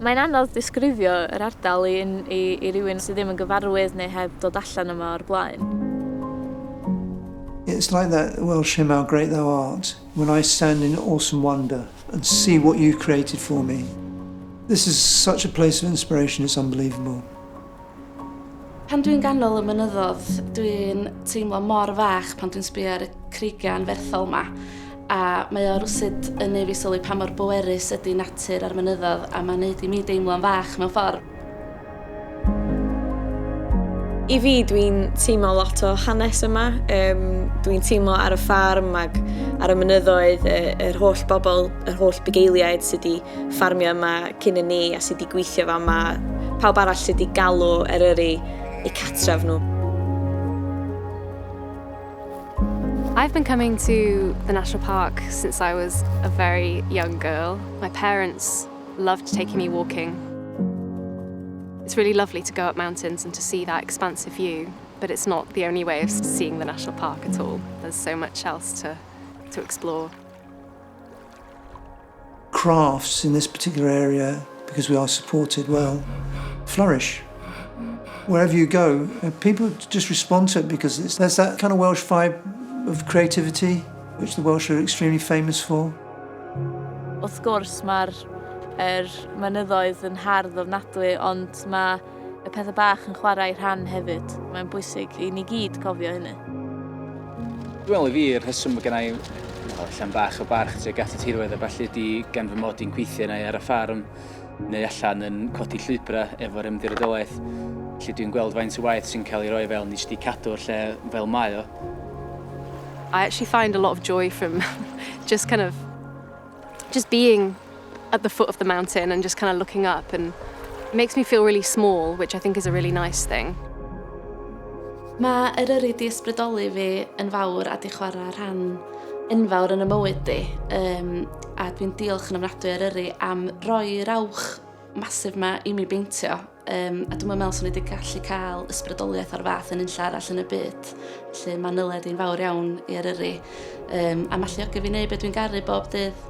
Mae'n anodd disgrifio yr ardal i, i, i rywun sydd ddim yn gyfarwydd neu heb dod allan yma o'r blaen. It's like that Welsh hymn, How Great Thou Art, when I stand in awesome wonder and see what you've created for me. This is such a place of inspiration, it's unbelievable. Pan dwi'n ganol y mynyddodd, dwi'n teimlo mor fach pan dwi'n sbio ar y creigiau anferthol 'ma. A mae o rywsut yn neud fi sylwi pa mor bwerus ydy natur a'r mynyddodd a mae'n neud i mi deimlo'n fach mewn ffordd. I fi, dwi'n teimlo lot o hanes yma. Um, dwi'n teimlo ar y ffarm ac ar y mynyddoedd, y, yr holl bobl, yr holl bugeiliaid sydd wedi ffarmio yma cyn y ni a sydd wedi gweithio fa yma, pawb arall sydd wedi galw Eryri eu catref nhw. I've been coming to the National Park since I was a very young girl. My parents loved taking me walking. It's really lovely to go up mountains and to see that expansive view, but it's not the only way of seeing the National Park at all. There's so much else to, to explore. Crafts in this particular area, because we are supported well, flourish. Wherever you go, people just respond to it because it's, there's that kind of Welsh vibe of creativity, which the Welsh are extremely famous for. Wrth gwrs mae'r er mynyddoedd yn hardd ofnadwy, ond mae y pethau bach yn chwarae rhan hefyd. Mae'n bwysig i ni gyd cofio hynny. Dwi'n meddwl i fi, yr rheswm mae gennau wel, allan bach o barch tuag at y tirwedd a falle di gan fy mod i'n gweithio neu ar y ffarm neu allan yn codi llwybrau efo'r ymddiriedolaeth lle dwi'n gweld faint o waith sy'n cael ei roi fel ni jyst i cadw'r lle fel mae o. I actually find a lot of joy from just kind of just being at the foot of the mountain and just kind of looking up and it makes me feel really small, which I think is a really nice thing. Mae Eryri di ysbrydoli fi yn fawr a di chwarae rhan enfawr yn y mywyd di. Um, a dwi'n diolch yn ofnadwy Eryri am roi'r awch massive ma i mi beintio. Um, a dwi'n meddwl swn i wedi gallu cael ysbrydoliaeth o'r fath yn unlla arall yn y byd. Felly mae'n nyled i'n fawr iawn i Eryri. Um, a mae alluogi fi wneud beth dwi'n garu bob dydd.